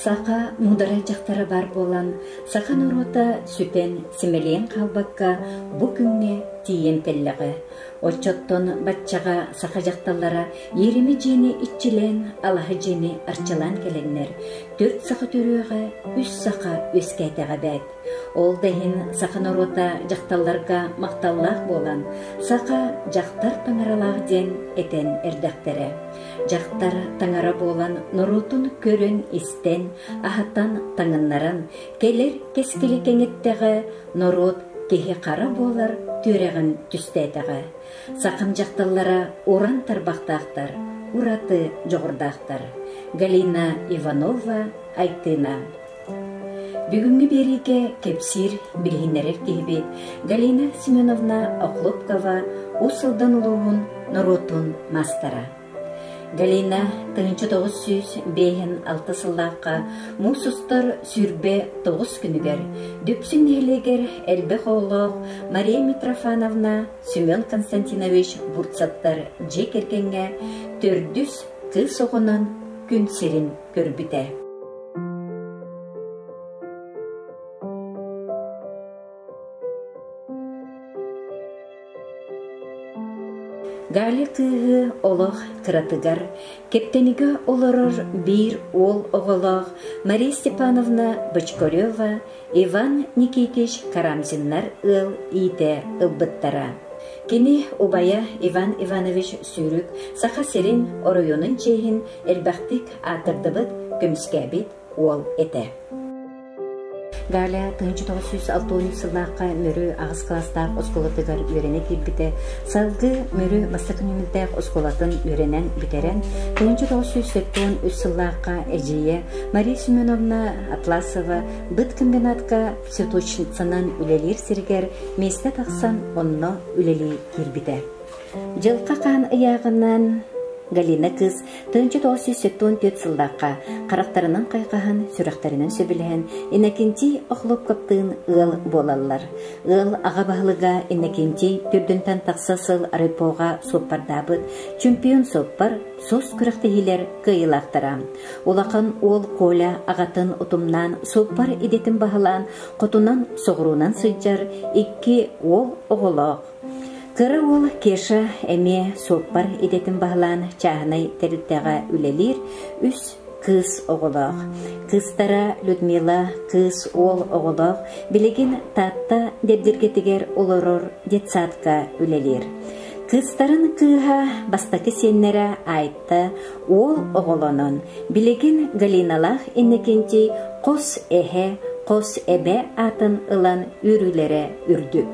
Саха муударай дьахтара баар буолан, саха норуота сүтэн, симэлийэн хаалбакка бу күҥҥэ тиийэн кэллэҕэ. Оччоттон баччаҕа саха дьахталлара иэримэ дьиэни иччилээн, алаһа дьиэни арчылаан кэлэннэр, төрт саха төрүөҕэ, үс саха үөскээтэҕэ эбээт. Ол да иһин саха норуота дьахталларга махталлаах буолан, саха дьахтар таҥаралаах диэн этэн эрдэхтэрэ. Дьахтар таҥара буолан норуотун көрөн-истэн, аһатан, таҥыннаран, кэлэр кэскили кэҥэттэҕэ, норуот киһи-хара буолар түөрэҕин түстээтэҕэ. Сахам дьахталлара уран тарбахтаахтар, ураты дьоҕурдаахтар. Галина Иванова, Айтыына. Бүгүҥҥү биэриигэ кэпсиир, билиһиннэрэр киһибит Галина Семеновна Охлопкова Уус Алдан улууһун норуотун маастара. Галина 1956 сыллаахха муус устар 29 күнүгэр Дүпсүн нэһилиэгэр элбэх оҕолоох Мария Митрофановна Семен Константинович Бурцевтар дьиэ кэргэҥҥэ төрдүс кыыс оҕонон күн сирин көрбүтэ. Галя кыыһы олох кыратыгар Кэптэнигэ олорор биир уол оҕолоох Мария Степановна Бочкарева, Иван Никитич Карамзиннар ыал иитэ ылбыттара. Кини убайа Иван Иванович Сүүрүк Саха сирин оройуонун чиэһин элбэхтик аатырдыбыт, көмүскээбит уол этэ. Галя 1963 сыллаахха Мүрү аҕыс кылаастаах оскуолатыгар үөрэнэ киирбитэ. Салгыы Мүрү бастакы нүмердээх оскуолатын үөрэнэн бүтэрэн, 1973 сыллаахха эдьиийэ Мария Семеновна Атласова быткомбинатка цветочницанан үлэлиир сиригэр миэстэ тахсан онно үлэлии киирбитэ. Дьылҕа хаан ыйааҕынан Галина кыыс 1974 сыллаахха харахтарынан хайҕаһан, сүрэхтэринэн сөбүлэһэн Иннокентий Охлопковтыын ыал буолаллар. Ыал аҕа баһылыга Иннокентий төрдүнтэн тахса сыл райпоҕа суоппардаабыт чемпион суоппар, сос күрэхтэһиилэр кыайыылаахтара. Улахан уол Коля аҕатын утумнаан суоппар идэтин баһылаан, хотунан-соҕуруунан сылдьар икки уол оҕолоох. Кыра уол Кеша эмиэ суоппар идэтин баһылаан чааһынай тэрилтэҕэ үлэлиир, үс кыыс оҕолоох. Кыыстара Людмила кыыс уол оҕолоох, билигин Таатта Дэбдиргэтигэр олорор детсадка үлэлиир. Кыыстарын кыыһа бастакы сиэннэрэ Айта уол оҕолонон, билигин Галиналаах Иннокентий хос эһэ, хос эбэ аатын ылан үөрүүлэрэ үрдүк.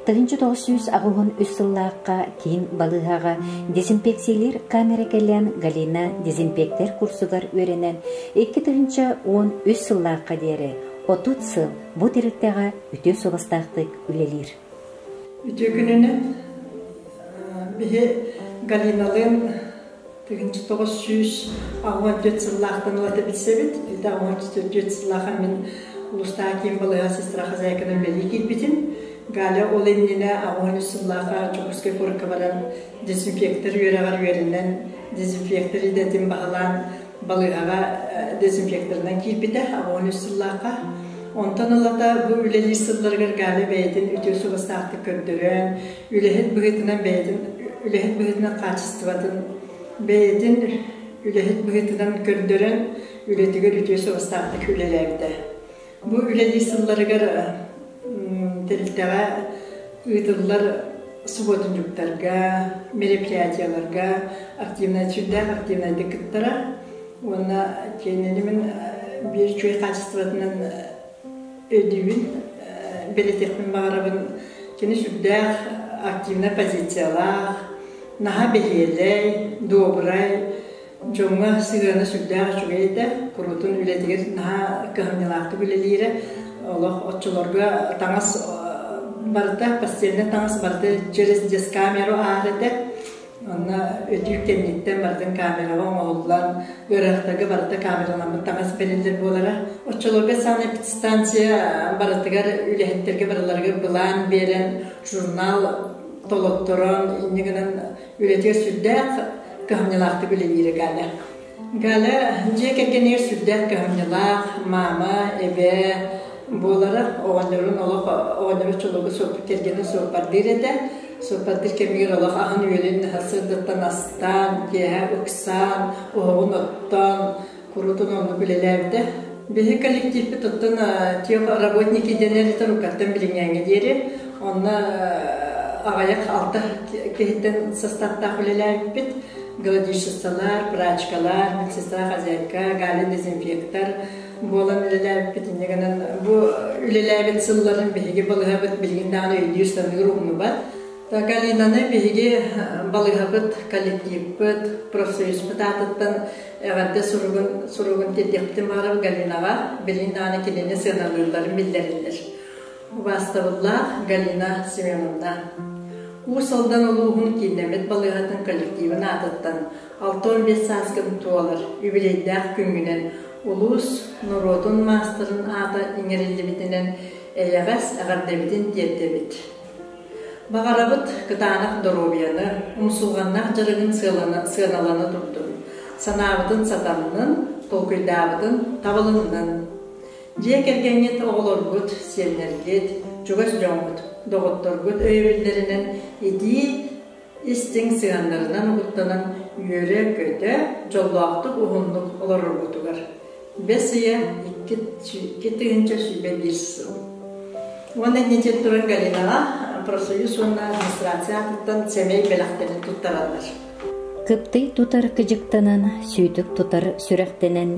1983 сыллаахха киин балыыһаҕа дезинфекциялыыр камера кэлэн Галина дезинфектор курсугар үөрэнэн 2013 сыллаахха диэри 30 сыл бу тэрилтэҕэ үтүө суобастаахтык үлэлиир. Үтүө күнүнэн биһи Галиналыын 1984 сыллаахтан ылата билсэбит. Ити 84 сыллааха мин улуустааҕы киин балыыһа сестра хозяйканан үлэлии киирбитим. Галя ол иннинэ 83 сыллааха Дьокуускай куоракка баран дезинфектор үөрэҕэр үөрэнэн, дезинфектор идэтин баһылаан балыыһаҕа дезинфекторынан киирбитэ 83 сыллаахха. Онтон ылата бу үлэлиир сылларыгар Галя бэйэтин үтүө суобастаахтык көрдөрөн, үлэһит быһыытынан бэйэтин үлэһит быһыытынан хаачыстыбатын бэйэтин үлэһит быһыытынан көрдөрөн үлэтигэр үтүө суобастаахтык үлэлээбитэ. Бу үлэлиир сылларыгар тэрилтэҕэ ыытыллар субуотунньуктарга, мероприятиеларга активнай сүрдээх активнайдык кыттара уонна кинини мин биир үчүгэй хаачыстыбатынан өйдүүбүн, бэлиэтиэхпин баҕарабын. Кини сүрдээх активнай позициялаах, наһаа бэһиэлэй, добрай, дьоҥҥо сыһыана сүрдээх үчүгэй этэ. Куруутун үлэтигэр наһаа кыһамньылаахтык үлэлиирэ. Олох оччолорго таҥас барыта, постельнай таҥас барыта через дескамеру аар этэ. Онно өтүүк кэнниттэн барытын камераҕа оҥоһуллан, ыарыһахтарга барыта камераламмыт таҥас бэриллэр буолара. Оччолорго санэпидстанция барытыгар үлэһиттэргэ барыларыгар былаан биэрэн, журнал толотторон, инньэ гынан үлэтигэр сүрдээх кыһамньылаахтык үлэлиирэ Галя. Галя дьиэ кэргэнигэр сүрдээх кыһамньылаах, маама, эбээ буолара. Оҕонньорун олох оҕонньору чулугу суоппут кэргэнэ суоппардыыр этэ. Суоппардыыр кэмигэр олох аһын-үөлүн сырдыттан астаан, киэһэ ыксаан, оһоҕун оттоон, куруутун оннук үлэлээбитэ. Биһи коллективпит оттон тех работники дэнэр этэ рукаттан билиҥҥээҥҥэ диэри. Онно аҕыйах алта киһиттэн составтаах үлэлээбиппит. Гладишицалар, прачкалар, медсестра хозяйка, Галя дезинфектор буолан үлэлээбиппит. Инньэ гынан бу үлэлээбит сылларын биһиги балыһабыт билигин даҕаны өйдүүр-саныыр умнубат. Галинаны биһиги балыһабыт, коллективпыт, профсоюзпут аатыттан эҕэрдэ суругун суругун тиэрдиэхпитин баҕарабыт Галинаҕа. Билигин даҕаны кинини сыаналыылларын биллэриллэр. Убаастабыллаах Галина Семеновна, Уус Алдан улууһун кииннэммит балыыһатын коллективын аатыттан 65 сааскын туолар юбилейдаах күҥҥүнэн улуус норуотун маастарын аата иҥэриллибитинэн эйэҕэс эҕэрдэбитин тиэрдэбит. Баҕарабыт кытаанах доруобуйаны, умсулҕаннаах дьарыгын сыаналана турдун, санаабытын сатаннын, толкуйдаабытын табылыннын. Дьиэ кэргэҥҥит оҕолоргут, сиэннэргит, чугас дьоҥҥут, доҕотторгут өйөбүллэринэн итии истиҥ сыһыаннарынан угуттанан үөрэ-көтө, дьоллоохтук уһуннук олороргутугар. Бэс ыйа 2021 сыл. Уонна иннинэ туран Галинаҕа профсоюз уонна администрация аатыттан сэмэй бэлэхтэрин туттараллар. Кыптый тутар кыдьыктанан, сүүтүк тутар сүрэхтэнэн,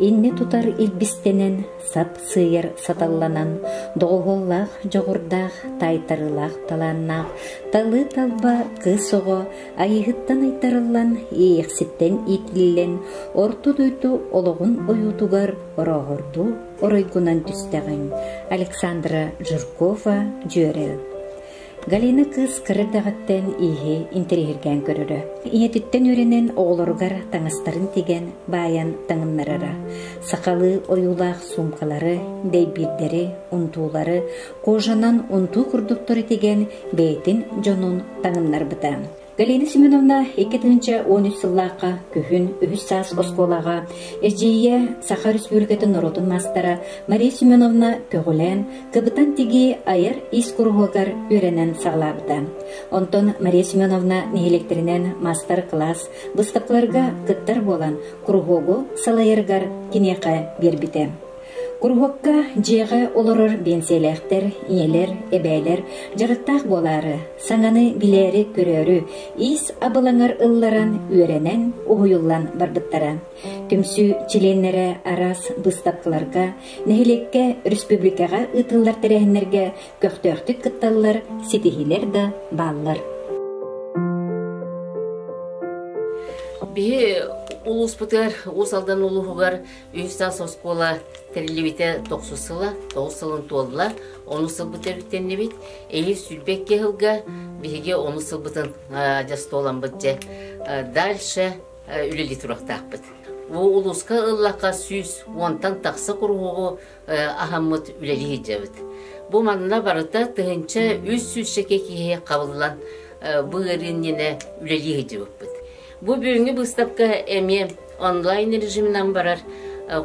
инни тутар илбистэнэн, сап сыыйар саталланан, доҕуһуоллаах дьоҕурдаах, таайтарыылаах талааннаах, талыы-талба кыыс оҕо айыыһыттан ыйтарыллан, иэйэхситтэн иитиллэн, орто дойду олоҕун ойуутугар орооһордуу оройгунан түстэҕиҥ. Александра Жиркова, Дьүөрэл Галина кыыс кыра эрдэҕиттэн ииһи интэриэһиргээн көрөрө. Ийэтиттэн үөрэнэн оҕолоругар таҥастарын тигэн, баайан таҥыннарара. Сахалыы ойуулаах суумкалары, дэйбиирдэри, унтуулары, кожанан унтуу курдуктары тигэн бэйэтин дьонун таҥыннарбыта. Галина Семеновна 2013 сыллаахха күһүн үһүс саас оскуолаҕа эдьиийэ Саха Өрөспүүбүлүкэтин норуотун маастара Мария Семеновна көҕүлээн, кыбытан тигии айар ис куруһуогар үөрэнэн саҕалаабыта. Онтон Мария Семеновна нэһилиэктэринэн маастар-кылаас быыстапкаларга кыттар буолан, куруһуогу салайарыгар киниэхэ биэрбитэ. Куруһуокка дьиэҕэ олорор биэнсийэлээхтэр, ийэлэр, эбээлэр дьарыктаах буолаары, саҥаны билээри-көрөөрү, иис абылаҥар ылларан, үөрэнэн, уһуйуллан барбыттара. Түмсүү чилиэннэрэ араас быыстапкаларга, нэһилиэккэ, республикаҕа ыытыллар тэрээһиннэргэ көхтөөхтүк кытталлар, ситиһиилэр да бааллар. Биһи улууспутугар, Уус Алдан улууһугар Үс саас оскуола тэриллибитэ тохсус сыла, тоҕус сылын туолла, онус сылбыт өрүттэннибит. Эһиил 22 сылга биһиги онус сылбытын дьастуоламмыт дьэ дальше үлэлии туруохтаахпыт. Бу улууска ыллахха 110-тан тахса куруһуогу аһаммыт үлэлии сылдьабыт. Бу манна барыта 1300 киһи хабыллан бу ыарыы иннинэ үлэлии сылдьыбыппыт. Бу бүгүҥҥү быыстапка эмиэ онлайн режиминэн барар.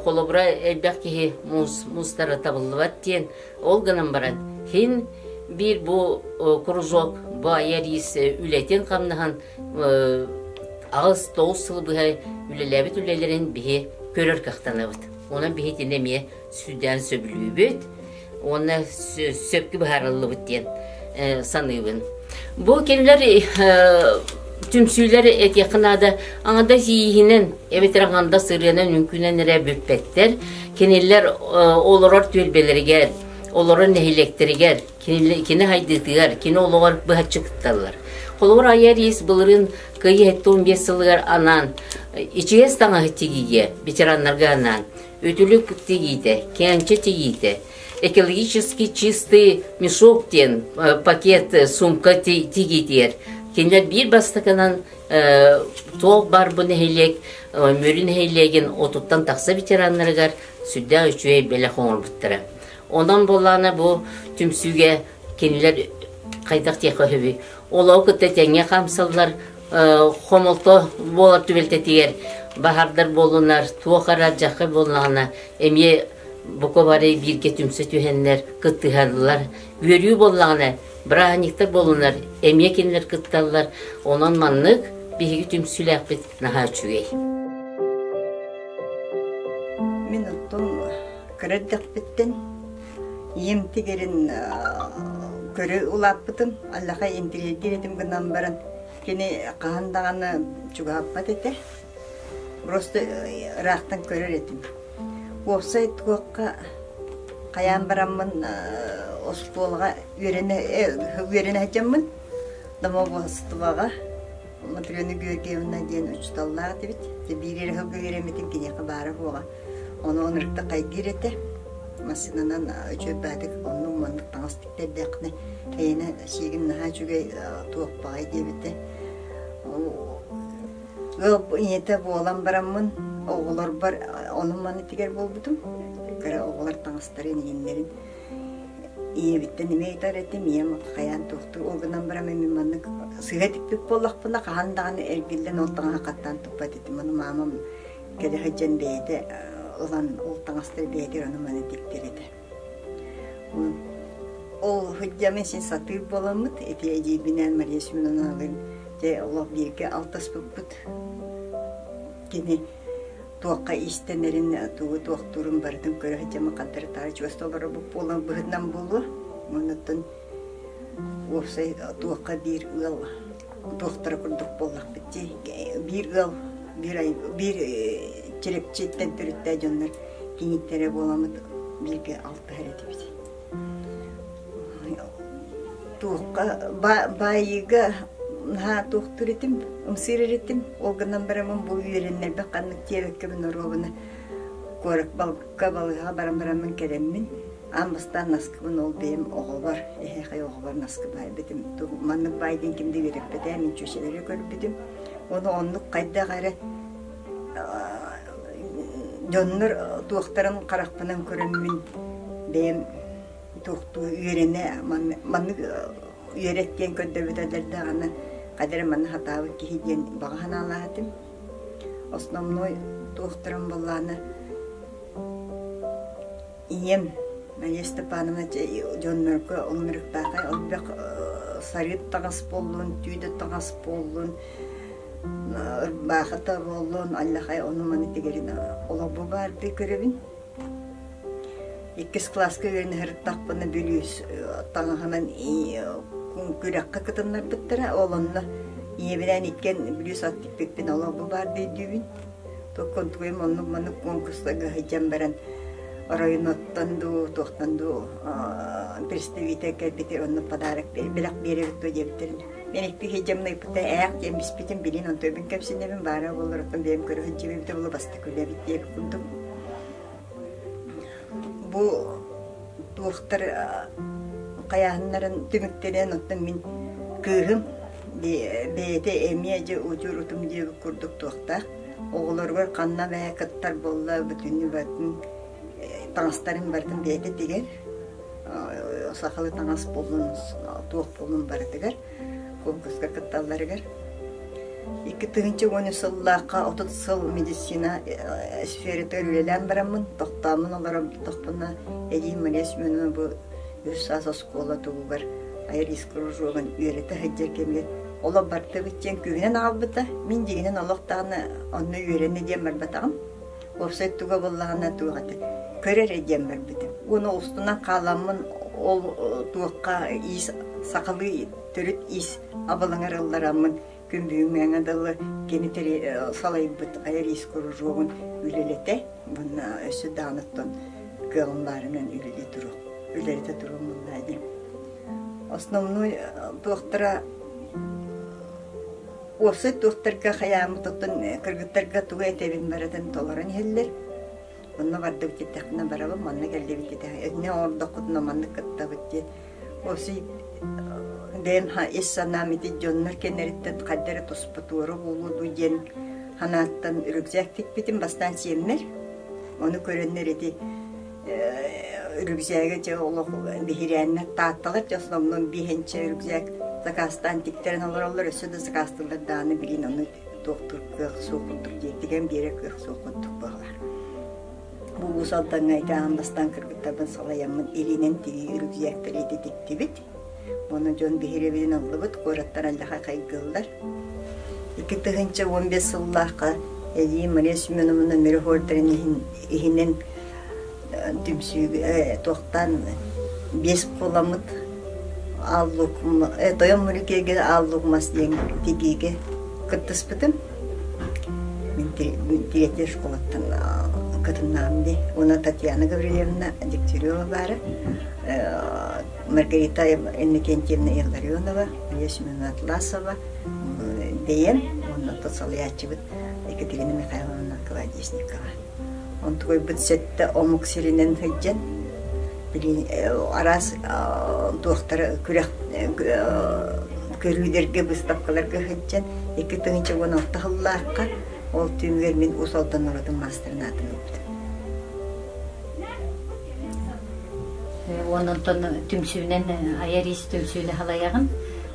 Холобура, элбэх киһи муус муустара табыллыбат диэн. Ол гынан баран, хин биир бу кружок, бу айар иис үлэтин хамнаһын 8-9 сыл быһа үлэлээбит үлэлэрин биһи көрөр кыахтанабыт. Онон биһи итини эмиэ сүрдээн сөбүлүүбүт уонна сөпкө быһаарыллыбыт диэн саныыбын. Бу кинилэр түмсүүлэр этиэххэ наада аҥардас ииһинэн эбэтэр аҥардас ырыанан үҥкүүнэн эрэ бүппэттэр. Кинилэр олорор түөлбэлэригэр, олорор нэһилиэктэригэр, кини хайдыытыгар, кини олоҕор быһаччы кытталлар. Холобур, айар иис былырыын Кыайыы 75 сылыгар анаан ичигэс таҥаһы тигиигэ ветераннарга анаан үтүлүк тигиитэ, кээнчэ тигиитэ, экологически чистый мешок диэн пакет сумка тигиитигэр кинилэр биир бастакынан туох баар бу нэһилиэк Мүрү нэһилиэгин отуттан тахса ветераннарыгар сүрдээх үчүгэй бэлэх оҥорбуттара. Онон буоллаҕына бу түмсүүгэ кинилэр хайдах диэххэ сөбүй? Олоҕу кытта тэҥҥэ хаамсаллар, хомолто буолар түбэлтэтигэр. баһардар буоллунар, туох эрэ дьахы буоллаҕына, эмиэ бука бары бииргэ түмсэ түһэннэр кыттыһаллар. Үөрүү буоллаҕына, бырааһынньыктар буоллунар, эмиэ кинилэр кытталлар. Онон маннык биһиги түмсүүлээхпит наһаа үчүгэй. Мин оттон кыра эрдэхпиттэн ийэм тигэрин көрө улааппытым. Аллаха интириэргиир этим гынан баран кини хаһан даҕаны чугаһаппат этэ. Просто ыраахтан көрөр этим. Уопсай туохха хайаан бараммын оскуолаҕа үөрэнэ үөрэнэ сылдьаммын домоводствоҕа Матрена Георгиевна диэн учууталлаах этибит. Дьэ биир эрэ сылга үөрэммитим киниэхэ баара суоҕа. Ону ынырыкта хайгыыр этэ. Массыынанан үчүгэй оннук маннык таҥас тиктэрдэххинэ эйэнэ сиигин наһаа үчүгэй туох баҕай диэбитэ. Ыал ийэтэ буолан бараммын оҕолорбор ону-маны тигэр буолбутум. Кыра оҕолор таҥастарын, иһиннэрин ийэбиттэн эмиэ ыйытар этим. Ийэм хайаан туохтуур ол гынан баран мин маннык сыыһа тикпит буоллахпына хаһан даҕаны эргиллэн ол таҥаһы хаттаан туппат этим. Ону маамам кэлэ сылдьан бэйэтэ ылан ол таҥастары бэйэтигэр ону-маны тиктэр этэ. Ол сылдьаммын син сатыыр буоламмыт, ити эдьиийбинээн Мария Семеновналыын дьэ олох бииргэ алтыспыппыт. Кини туохха иистэнэрин, тугу туохтуурун барытын көрө сылдьаммын хардары-таары чугас олоробут буолан быһыытынан буолуо. Оннуттан уопсай туохха биир ыал туохтара курдук буоллахпыт дии. Биир ыал, биир, биир чэрчиттэн төрүттээх дьоннор киниттэрэ буоламмыт бииргэ алтыһар этибит. Туохха баайыыга наһаа туохтуур этим, ымсыырар этим. Ол гынан бараммын бу үөрэннэрбэх ханнык диэбэккэбин оруобуна куорат балыкка балыыһаҕа баран бараммын кэлэммин аан бастаан наскыбын ол бэйэм оҕобор, эһээхэй оҕобор наскы баайбытым. Маннык баай диэн ким да үөрэппэтэ, мин чүөчэлэри көрбүтүм. Ону оннук хайдах эрэ дьоннор туохтарын харахпынан көрөммүн бэйэм туохтуу үөрэнэ маннык үөрэт диэн көрдөбүтэллэр даҕаны хайда эрэ манна хатаабыт киһи диэн баҕа санаалаах этим. Основной туохтарын буоллаҕына ийэм Мария Степановна дьоннорго оннуруктаахай элбэх сарыыт таҥас буоллун, түү да таҥас буоллун ырбаахыта буоллун, аллахай ону-маны тигэрин олох бу баардыы көрөбүн. Иккис кылааска үөрэнэ сырыттахпына бүлүүс таҥаһынан күрэххэ кытыннарбыттара. Ол онно ийэбинээн иккиэн бүлүүс ат тикпиппин олох бу баардыы өйдүүбүн. Токконтугуйум оннук-маннык конкурстарга сылдьан баран оройуонуттан дуу, туохтан дуу представитель кэлбитигэр онно подарок бэлэх биэрэбит дуо диэбиттэрин Мин икки сылдьамныйбыта ээх диэн биспитим, билин онтуйбун кэпсэнэбин, баара буоллар оттон бэйэм көрө сылдьыбыт буолла бастакы үлэбит диэбит курдук. Бу туохтар хайааһыннарын түмүктэринэн оттон мин кыыһым бэйэтэ эмиэ дьэ удьуор утум диэбит курдук туохтаах. Оҕолоругар ханна бэйэ кыттар буолла бүтүннүү барытын таҥастарын барытын бэйэтэ тигэр. Сахалыы таҥас буоллун, туох буоллун барытыгар конкурска кытталларыгар. 2010 сыллаахха 30 сыл медицина сфератыгар үлэлээн бараммын, тохтооммун олорон тохпуна эдьиийим Мария Семеновна бу үс саас оскуола туһугар айар ис кружогун үөрэтэ сылдьар кэмигэр олох бардыбыт диэн күүһүнэн аҕалбыта. Мин дьиҥинэн олох даҕаны онно үөрэнэ диэн барбатаҕым. Уопсай туга буоллаҕына туох этэ көр эрэ диэн барбытым. Уонна устунан хааламмын ол туохха иис сахалыы төрүт иис абылаҥар ыллараммын күн бүгүҥҥэ дылы кини салайбыт айар иис кружогун үлэлэтэ уонна өссө даҕаныттан кыаҕым баарынан үлэлии туруох үлэлэтэ туруом буоллаа диэн. Основной туохтара Уопсай туохтарга хайааммыт оттон кыргыттарга тугу этэбин барытын толорон иһэллэр. Онно бардыбыт диэтэхпинэ барабын, манна кэллибит диэтэхпинэ инньэ оҥордоххутуна маннык кыттабыт диэн. Уопсай бэйэм ис санаам ити дьоннор кэннэриттэн хайда эрэ туспа туора буолуо дуу диэн санааттан рюкзак тикпитим бастаан сиэммэр. Ону көрөннөр ити рюкзагы дьэ олох биһирээннэр таатталар дьэ основном биэһинчэ рюкзак заказтаан тиктэрэн олороллор өссө да заказтыыллар даҕаны билин ону туохтуур кыах суох курдук дии, тигэн биэрэр кыах суох курдук буолар. Бу Уус Алдаҥҥа ити аан бастаан кыргыттарбын салайаммын илиинэн тигии үрүкзээктэри ити тиктибит. Уонна дьон биһирэбилин ыллыбыт, куораттар аллаха хайгыыллар. 2015 сыллаахха Эдьиий Мария Семеновна Мүрү ордерин иһинэн түмсүүгэ туохтаан биэс буоламмыт Ааллук Тойон Мүрүкэйгэ Ааллук мас диэн тигиигэ кыттыспытым. Мин тириэтир школаттан кытыннаҕым дии. Уонна Татьяна Гаврильевна Дегтярева баара. Маргарита Иннокентьевна Илларионова, Мария Семеновна Атласова, бэйэм уонна салайааччыбыт Екатерина Михайловна Колодезникова. Онтугуйбут сэттэ омук сиринэн сылдьан, араас туохтары күрэх көрүүлэргэ, быыстапкаларга сылдьан, 2016 сыллаахха ол түмүгэр мин Уус Алдан норуотун маастарын аатын ылбытым. Уонна онтон түмсүүнэн айар иис түмсүүнү халайаҕын.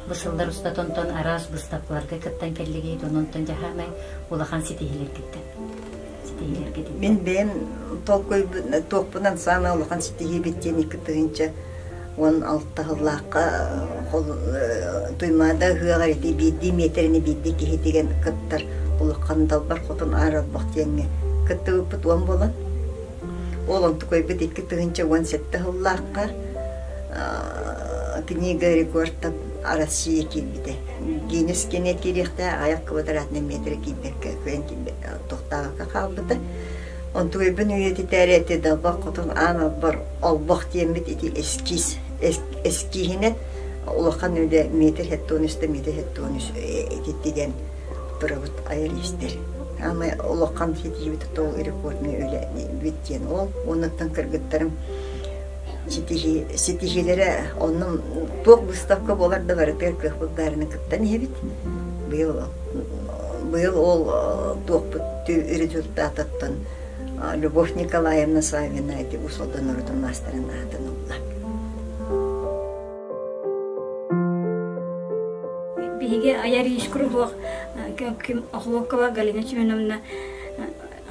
Бу сыллар устата онтон араас быыстапкаларга кыттан кэллигит, онон дьаһаамай улахан ситиһиилэргиттэн. Ситиһиилэргититтэн. Мин бэйэм толкуйбун туохпунан саамай улахан ситиһиибит диэн 2016 сыллаахха Туймаада ыһыаҕар ити биирдии миэтэрэни биирдии киһи тигэн кыттар улахан далбар хотун аар олбох диэҥҥэ кыттыбыппыт уон буолан Ол онтукайбыт 2017 сыллаахха книга рекордов Россия киирбитэ. Гиннес киэнэ киириэхтээх аҕыйах квадратный метр киирбэккэ кыайан тохтообокко хаалбыта. Онтукайбын үйэтитээри эти далбар хотун аан албар олбох диэммит ити эскиз эскиһинэн улахан үлэ метр хеттон үстэ метр хеттон үс ититтигэн турабыт айар иистэр. Ама улахан ситиһиибит ол рекордный үлэ бит диэн ол. Оннуттан кыргыттарым ситиһиилэрэ онно туох выставка буолар да барытыгар кыахпыт баарына кыттан иһэбит. Быйыл быйыл ол туохпут результатыттан Любовь Николаевна Саввина ити Уус-Алдан норуотун маастарын аатын ылла. Биһиги айар иис кругуох Охлопкова Галина Семеновна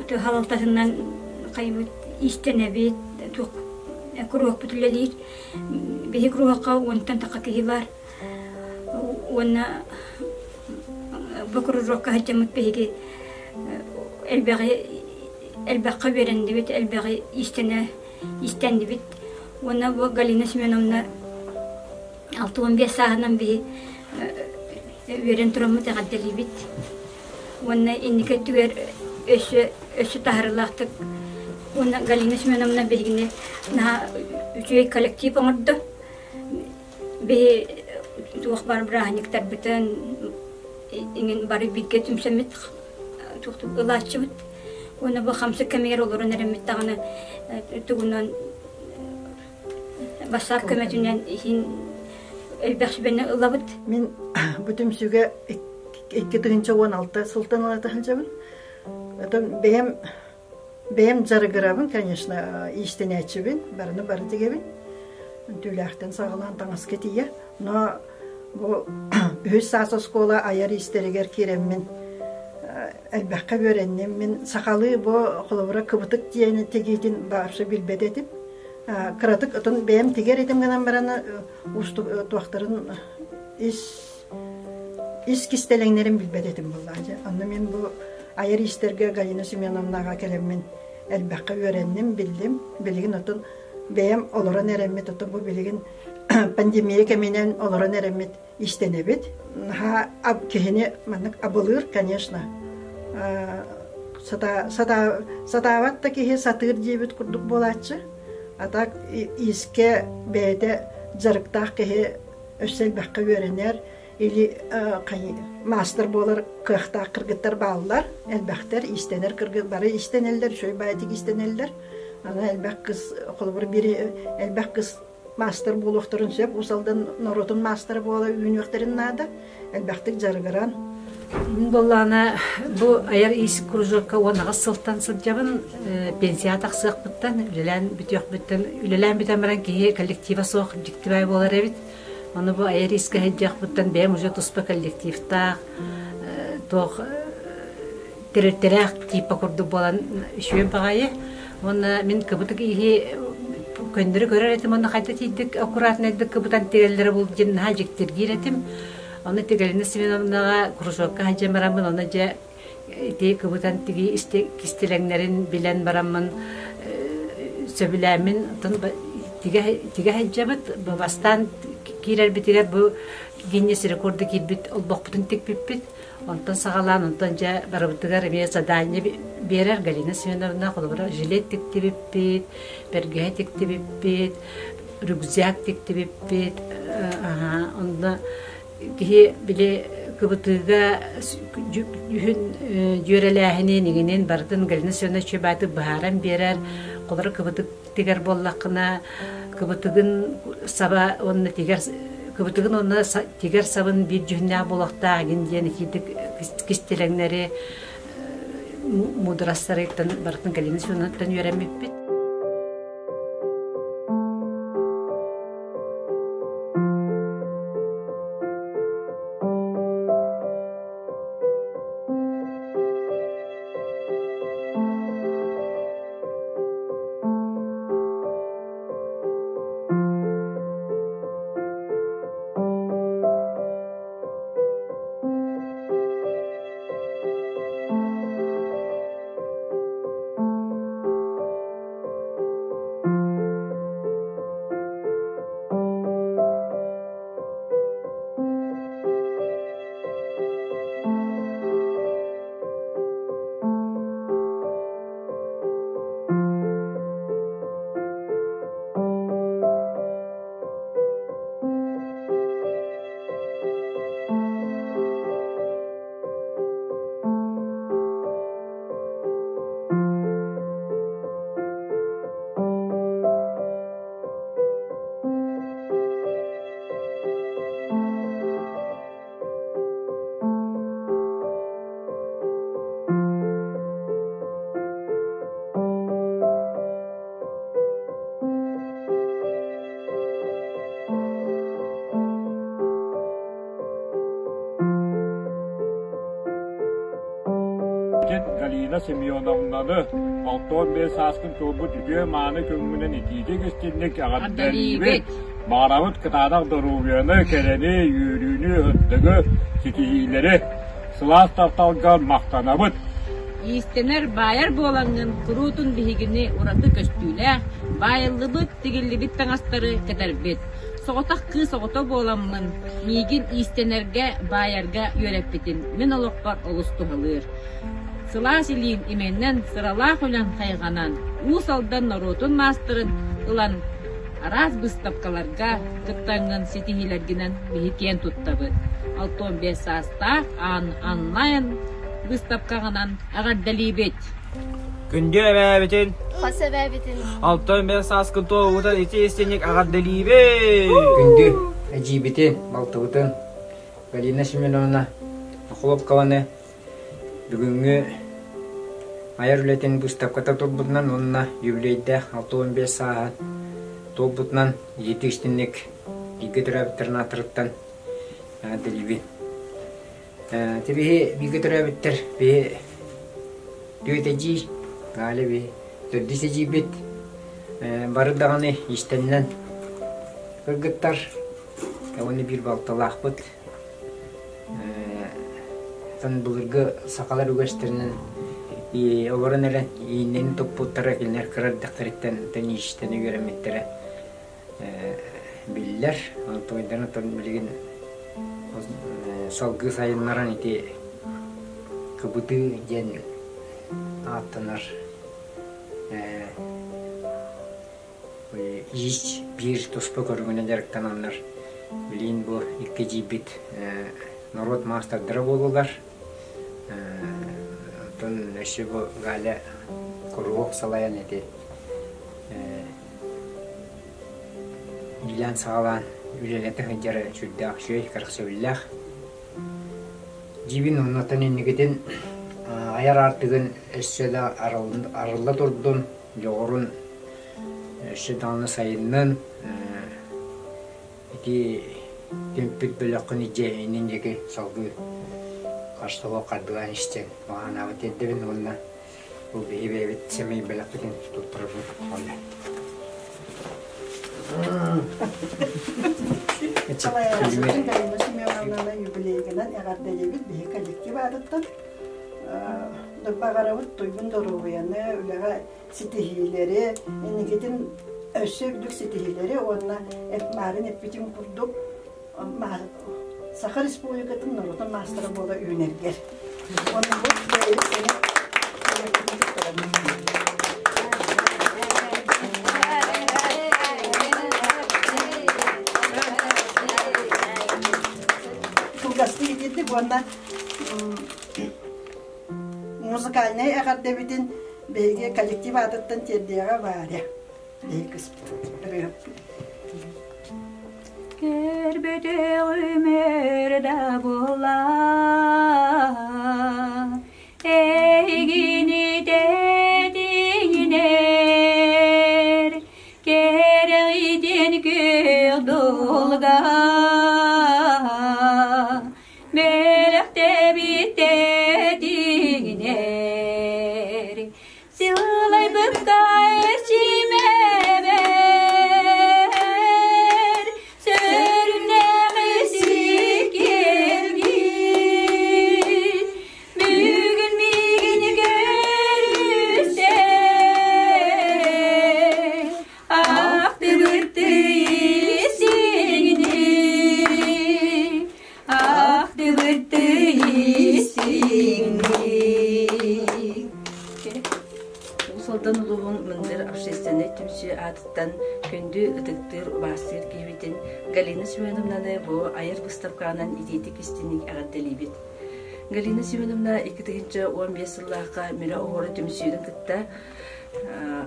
халалтатынан хайбыт иистэнэбит куруһуокпут үлэлиир. Биһи куруһуокка уонтан таха киһи бар. Уонна бу кружокка сылдьаммыт биһиги элбэҕи элбэххэ үөрэннибит, элбэҕи иистэнэ истэннибит. Уонна бу Галина Семеновна 65 сааһынан биһи үөрэн тураммыт эҕэрдэлиибит. Уонна инники өттүгэр өссө өссө таһарылаахтык уонна Галина Семеновна биһигини наһаа үчүгэй коллектив оҥордо. Биһи туох баар бырааһынньыктарбытын иҥин бары бииргэ түмсэммит туохтук ылааччыбыт. Уонна бу хамсык кэмигэр олорон эрэммит даҕаны тугунан бассаап көмөтүнэн иһин элбэх сүбэни ылабыт. Мин бу түмсүүгэ 2016 сылтан ылата сылдьабын. Оттон бэйэм бэйэм дьарыгырабын, конечно, иистэнээччибин, барыны бары тигэбин. Түүлээхтэн саҕалаан таҥаска тиийэ. Но бу үһүс саас оскуола айар иистэригэр киирэммин элбэххэ үөрэнним. Мин сахалыы бу холобура кыбытык диэни тигиитин вообще билбэт этим. Кыратык отон бэйэм тигэр этим гынан баран уустук туохтарын ис ис кистэлэҥнэрин билбэт этим буоллаачы. Онно мин бу айар иистэргэ Галина Семеновнаҕа кэлэммин элбэххэ үөрэнним, биллим. Билигин отон бэйэм олорон эрэммит, отон бу билигин пандемия кэминэн олорон эрэммит истэнэбит. Наһаа киһини маннык абылыыр, конечно. Сатаабат да киһи сатыыр диэбит курдук буолааччы. А так иискэ бэйэтэ дьарыктаах киһи өссө элбэххэ үөрэнэр или маастар буолар кыахтаах кыргыттар бааллар, элбэхтэр, иистэнэр кыргыт бары иистэнэллэр, үчүгэй баайытык иистэнэллэр. Аны элбэх кыз, холобур, бири элбэх кыз маастар буолуохтарын сөп. Уус Алдан норуотун маастара буола үүнүөхтэрин наада. Элбэхтик дьарыгыран. Мин буоллаҕына бу айар иис кружокка 18 сылтан сылдьабын. Пенсияҕа тахсыахпыттан, үлэлээн бүтүөхпүттэн, үлэлээн бүтэн баран киһи коллектива суох дьиктибай буолар эбит. Ону бу айар иискэ сылдьыахпыттан бэйэм уже туспа коллективтаах, туох тэрилтэлээх типа курдук буолан үчүгэй баҕайы. Уонна мин кыбытык иһи көннөрү көрөр этим, уонна хайда тиийдик аккуратнайдык кыбытан тигэллэрэ бул диэн наһаа дьиктиргиир этим. Ону Галина Семеновнаҕа кружокка сылдьан бараммын, ону дьэ ити кыбытан тигии кистэлэҥнэрин билэн бараммын сөбүлээммин тигэ сылдьабыт. Бастаан киирэрбитигэр бу Гиннес рекорду киирбит олбохпутун тикпиппит. Онтон саҕалаан, онтон дьэ барыбытыгар эмиэ задание биэрэр Галина Семеновна холобура жилет тиктибиппит, бэргэһэ тиктибиппит, рюкзак тиктибиппит. Онно киһи били кыбытыыга дьүһүн дьүөрэлээһинин иҥинин барытын Галина Семеновна Чебаты быһааран биэрэр. Холобура кыбытык тигэр буоллаххына кыбытыгын саба уонна тигэр кыбытыгын уонна тигэр сабын биир дьүһүннээх буолуохтаах игин диэн итиитик кистэлэҥнэри мудрастарыттан барытын Галина Семеновнаттан үөрэммиппит. Галина Семеновнаны 65 сааскын туолбут үтүө-мааны күҥҥүнэн итиитик истинник эҕэрдэлиибит! Баҕарабыт кытаанах доруобуйаны, кэрэни, үөрүүнү, ырдыгы, ситиһиилэри! Сылаас тапталга махтанабыт! Иистэнэр, баайар буолаҥҥын куруутун биһигини ураты көстүүлээх, баайыллыбыт, тигиллибит таҥастары кэтэрбит. Соҕотох кыыс оҕото буоламмын, миигин иистэнэргэ, баайарга үөрэппитин мин олохпор олус туһалыыр. Сылаас илиим имэннэн, сыралаах үлэм хайҕанан, Уус Алдан норуотун маастарын ылан араас быыстапкаларга кыттаҥҥын ситиһиилэргинэн биһи киэн туттабыт. 65 саастаах аан онлайн быыстапкаҕынан эҕэрдэлиибит! Күндү эбээбитин, Хос эбээбитин 65 сааскын туолбутун ити истиҥник эҕэрдэлиибит! Күндү эдьиийбитин, балтыбытын Галина Семеновна Охлопкованы Бүгүҥҥү айар үлэтин быыстапката турбутунан уонна юбилейдээх 65 сааһа туолбутунан иитии истинник бииргэ төрөөбүттэрин ааттарыттан эҕэрдэлиибин. Тибиһи бииргэ төрөөбүттэр биһи түөрт эдьиий, Галя биһи төрдүс эдьиийбит бары даҕаны иистэннэн кыргыттар уонна биир балталаахпыт Оттон былыргы сахалар үгэстэринэн олорон эрэн ииннэни туппуттара кинилэр кыра эрдэхтэриттэн тэнийиистэнэ үөрэммиттэрэ биллэр. Онтон оттон билигин салгыы сайыннаран ити кыбытыы диэн ааттанар Иис биир туспа көрүҥүнэн дьарыктананнар, билигин бу икки эдьиийбит норуот маастардара буоллулар. Оттон өссө бу Галя куруһуок салайан ити иилээн-саҕалаан үлэлэтэ сылдьара сүрдээх үчүгэй, кэрэхсэбиллээх. Дьиибин оннуттан инникитин айар аартыгын өссө да арылла турдун, дьоҕурун өссө даҕаны сайыннын ити түмпүт бөлөххүн илдьэ иннин диэки салгыы харса суох хардылаан истэн баҕанаабыт тиэрдэбин уонна бу биһи бэйэбит сэмэй бэлэхпитин туттарабын уонна Салайааччытын Галина Семеновнаны юбилейгынан эҕэрдэлиибит биһи коллектив аатыттан. Баҕарабыт туйгун доруобуйаны, үлэҕэ ситиһиилэри, инникитин өссө үрдүк ситиһиилэри уонна марын эппитим курдук Саха Республикатын норуотун маастара буола үүнэргэр. Уонна бу бэйэбит сэҥэ Кылгастык итирдик уонна музыкальнай эҕэрдэбитин биһиги коллектив аатыттан тиэрдиэҕэ Варя. Биһиги кыспыт ырыаһыппыт. Көрбөтөҕүм өр да буолла, эйигини тэтиҥинэр, кэрэҕитин күөх дулга, бэлэхтэбит тэтиҥинэр, Сылайбыкка эрчимэбэр, сөрүннэҕи сиккиргит, бүгүн миигин көрүстэ, ахтыбытты истиҥник, ахтыбытты истиҥник. Уус Алдан улууһун Мындыр общественнай түмсүү аатыттан күндү ытыктыыр убаастыыр киһибитин Галина Семеновнаны бу айар быыстапканан итиитик истиҥник эҕэрдэлиибит. Галина Семеновна 2015 сыллаахха Мүрэ оһуора түмсүүнүн кытта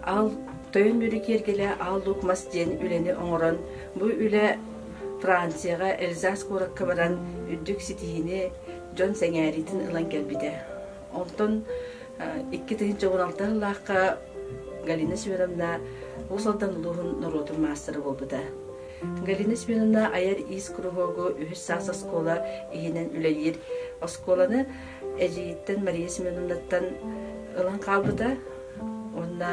Аал Тойон Мүрү киэргэлэ Аал Луук мас диэн үлэни оҥорон, бу үлэ Францияҕа Эльзас куоракка баран үрдүк ситиһиини дьон сэҥээриитин ылан кэлбитэ. Онтон 2016 сыллаахха Галина Семеновна Уус Алдан улууһун норуотун маастара буолбута. Галина Семеновна айар иис куруһуогу үһүс саас оскуола иһинэн үлэлиир оскуоланы эдьиийиттэн Мария Семеновнаттан ылан хаалбыта. Уонна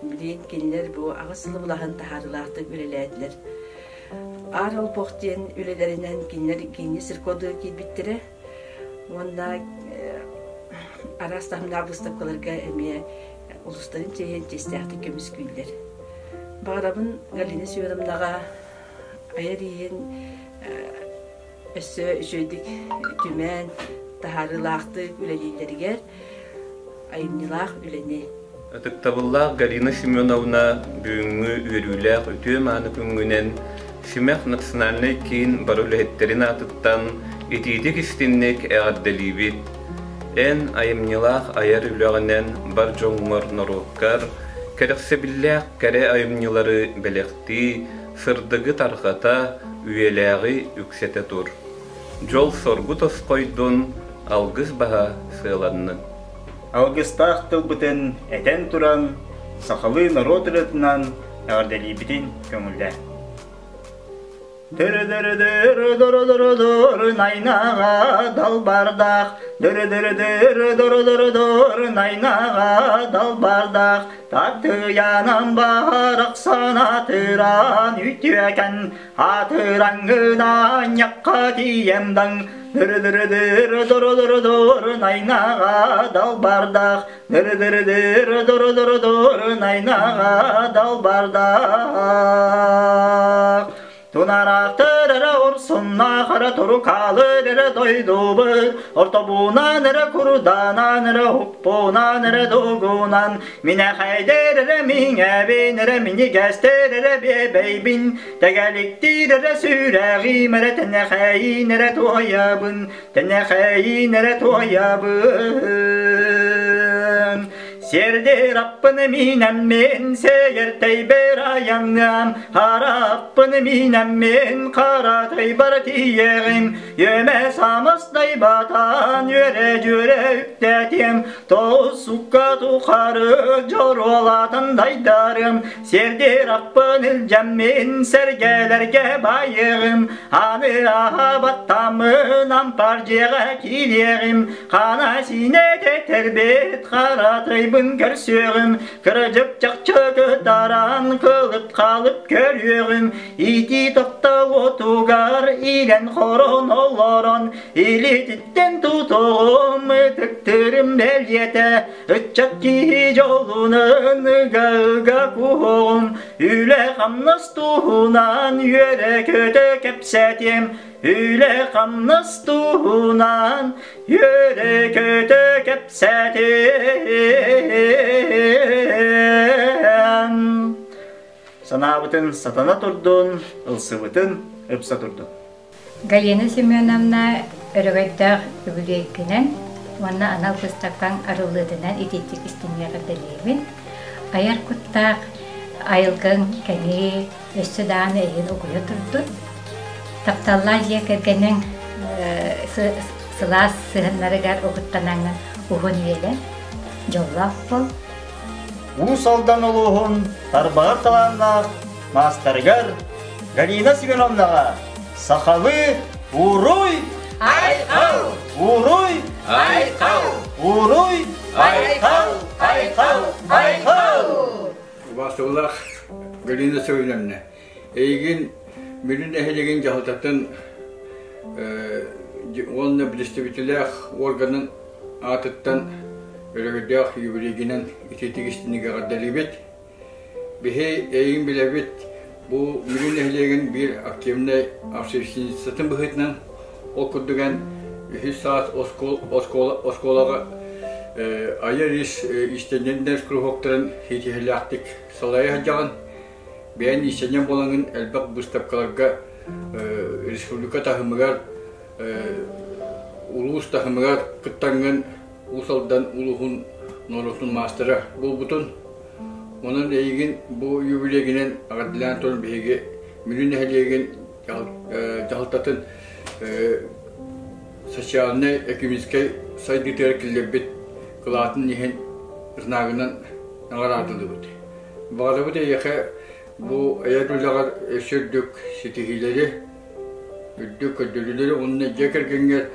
билигин кинилэр бу аҕыс сылы былаһын таһаарыылаахтык үлэлээтилэр. Аар олбох диэн үлэлэринэн кинилэр Гиннес рекордугар киирбиттэрэ. Уонна араас таһымнаах быыстапкаларга эмиэ улуустарын чиэһин чиэстээхтик көмүскүүллэр. Баҕарабын Галина Семеновнаҕа айар ииһин өссө үчүгэйдик түмэн, таһаарыылаахтык үлэлииллэригэр айымньылаах үлэни. Ытыктабыллаах Галина Семеновна бүгүҥҥү үөрүүлээх үтүө-мааны күҥҥүнэн Симэх национальнай киин бары үлэһиттэрин аатыттан итиитик-истинник эҕэрдэлиибит! Эн айымньылаах айар үлэҕинэн бар дьоҥҥор, норуоккар кэрэхсэбиллээх кэрэ айымньылары бэлэхтии, сырдыгы тарҕата, үйэлээҕи үксэтэ тур. Дьол-соргу тосхойдун, алгыс баһа сыаланнын. Алгыстаах тылбытын этэн туран, сахалыы норуот ырыатынан эҕэрдэлиибитин көҥүллээ. Дыры-дыры-дыры-дыры-дыры найнаҕа далбардаах, дыры-дыры-дыры-дыры-дыры найнаҕа далбардаах, тартыйанан баарахсан атыран үтүөкэн, атыраҥҥынан ньахха тиийэм даҥ, дыры-дыры-дыры-дыры-дыры найнаҕа далбардаах, Дыры-дыры-дыры-дыры-дыры найнаҕа далбардаах. Тунараахтар эрэ урсуннаах эрэ турукаалыр эрэ дойдубут, ортобуунан эрэ курдаанан эрэ һуппуунан эрэ дугунан, минэхэйдэр эрэ миҥэбин эрэ минигэстэр эрэ биэбэйбин, тэгэликтиир эрэ сүрэҕим эрэ тэнэхэйин эрэ туойабын, Тэнэхэйин эрэ туойабын. Сердер аппын минэммин сэгэртэйбэр айанныам, Хараппын минэммин харатайбар тиийэҕим, Йөмэ самастай батан үөрэ-дьүөрэ үктэтиэм, Тоҕус сукка тухары дьоруолатан дайдарым, Сердер аппын илдьэммин сэргэлэргэ байыҕым, Аны аһабаттаммын ампар дьиэҕэ киириэҕим, Хана сиинэ тэтэрбит харатайбын көрсүөҕүм, Кырдьык чахчы кытаран кылып халып көрүөҕүм, Итии топтал отугар иилэн хорон олорон, Илиититтэн тутуҕум ытыктырым бэлиэтэ, Ыччат киһи дьолунан ыга-ыга куһуҕум, Үлэ-хамнас туһунан үөрэ-көтө кэпсэтиэм, Үлэ-хамнас туһунан үөрэ-көтө кэпсэтиэм. Санаабытын сатана турдун, ылсыбытын ыпса турдун. Галина Семеновна өрөгөйдөөх үбүлүөйгүнэн уонна анал быыстапкаҥ арыллыытынан итиитик истиҥҥэ эҕэрдэлиибин. Айар куттаах айылгыҥ кэҥии, өссө даҕаны эйигин угуйа турдун. Тапталлаах дьиэ кэргэниҥ сылаас сыһыннарыгар угуттанаҥҥын уһун үйэлэр, дьоллоох буол. Уус Алдан улууһун тарбаҕар талааннаах маастарыгар Галина Семеновнаҕа сахалыы Уруй! Айхал! Уруй! Айхал! Уруй! Айхал! Айхал! Айхал! Убаастабыллаах Галина Семеновна, эйигин Мүрү нэһилиэгин дьаһалтатын уонна представителээх органын аатыттан өрөгөйдөөх юбилейгинэн итиитик истиҥник эҕэрдэлиибит. Биһи эйигин билэбит, бу Мүрү нэһилиэгин биир активнай общественницатын быһыытынан, ол курдук эн үһүс саас оскуолаҕа айар ис иистэнньэҥнэр куруһуоктарын ситиһиилээхтик салайа сылдьаҕын. Бэйэн иистэнньэҥ буолаҥҥын элбэх быыстапкаларга республика таһымыгар, улуус таһымыгар кыттаҥҥын Уус Алдан улууһун норуотун маастара буолбутун. Онон эйигин бу юбилейгинэн эҕэрдэлээн туран биһиги Мүрү нэһилиэгин дьаһалтатын социальнай экономическай сайдыытыгар киллэрбит кылаатын иһин знагынан наҕараадалыыбыт. Баҕарабыт эйиэхэ бу айар үлэҕэр өссө үрдүк ситиһиилэри, үрдүк көрдөрүүлэри уонна дьиэ кэргэҥҥэр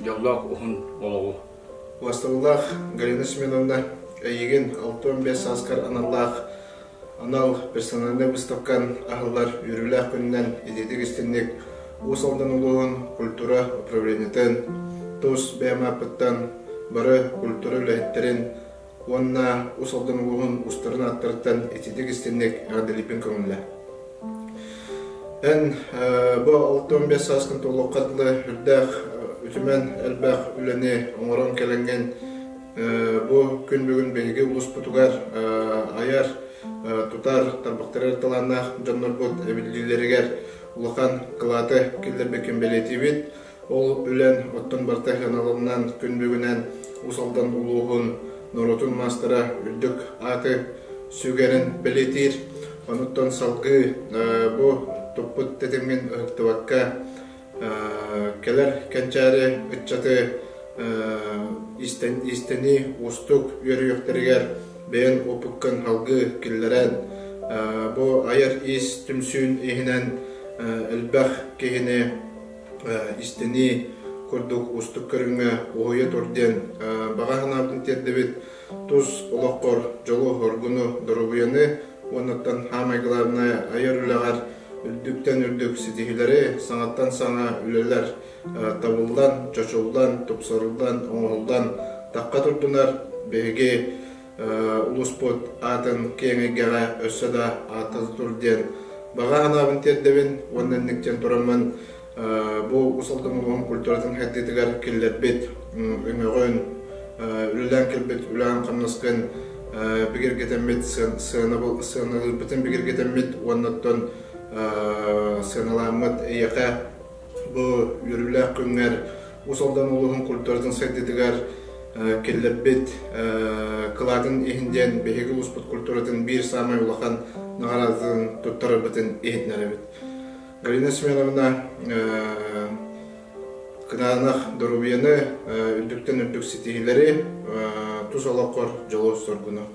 дьоллоох уһун олоҕу. Убастабыллаах Галина Семеновна, эйигин 65 сааскар аналлаах анал персональнай выставкан аһыллар үөрүүлээх күнүнэн итиитик истинник Уус Алдан улууһун культура управлениетын, тус бэйэм ааппыттан бары культура үлэһиттэрин уонна Уус Алдан улууһун устарын ааттарыттан итиитик истинник эҕэрдэлиирбин көҥүллээ. Эн бу 65 сааскын туолуохха дылы үрдээх үтүмэн элбэх үлэни оҥорон кэлэҥҥин бу күн бүгүн биһиги улууспутугар айар, тутар, тарбахтарар талааннаах дьоннорбут эбиллиилэригэр улахан кылааты киллэрбиккин бэлиэтиибит. Ол үлэн оттон барыта сыаналанан күн бүгүнэн Уус Алдан улууһун норуотун маастара үрдүк ааты сүгэрин бэлиэтиир. Онуттан салгыы бу туппут тэтимҥин ыһыктыбакка кэлэр кэнчээри ыччаты истэнии уустук үөрүйэхтэригэр бэйэн опыккын салгыы киллэрэн бу айар иис түмсүүн иһинэн элбэх киһини истинии курдук уустук көрүҥҥэ уһуйа тур диэн баҕа санаабытын тиэрдэбит. Тус олоххор дьолу-соргуну, доруобуйаны уоннаттан хаамай главное айар үлэҕэр үрдүктэн үрдүк ситиһиилэри, саҥаттан саҥа үлэлэр табыллан, чочуллан, тупсарыллан, оҥоһуллан тахха турдунар. Биһиги улууспут аатын киэҥ эйгэҕэ өссө да ааттата тур диэн баҕа санаабын тиэрдэбин уонна инниктэн тураммын бу Уус Алдан улууһун культуратын сайдыытыгар киллэрбит өҥөҕүн, үлэлээн кэлбит үлэҕин-хамнаскын бигэргэтэммит сыаналыырбытын бигэргэтэммит уонна оттон сыаналааммыт эйиэхэ бу үөрүүлээх күҥҥэр Уус Алдан улууһун культуратын сайдыытыгар киллэрбит кылаатын иһин диэн биһиги улууспут культуратын биир саамай улахан наҕараадатын туттарарбытын иһитиннэрэбит. Галина Семеновна кытаанах доруобуйаны, үрдүктэн үрдүк ситиһиилэри, тус олоххор дьолу-соргуну.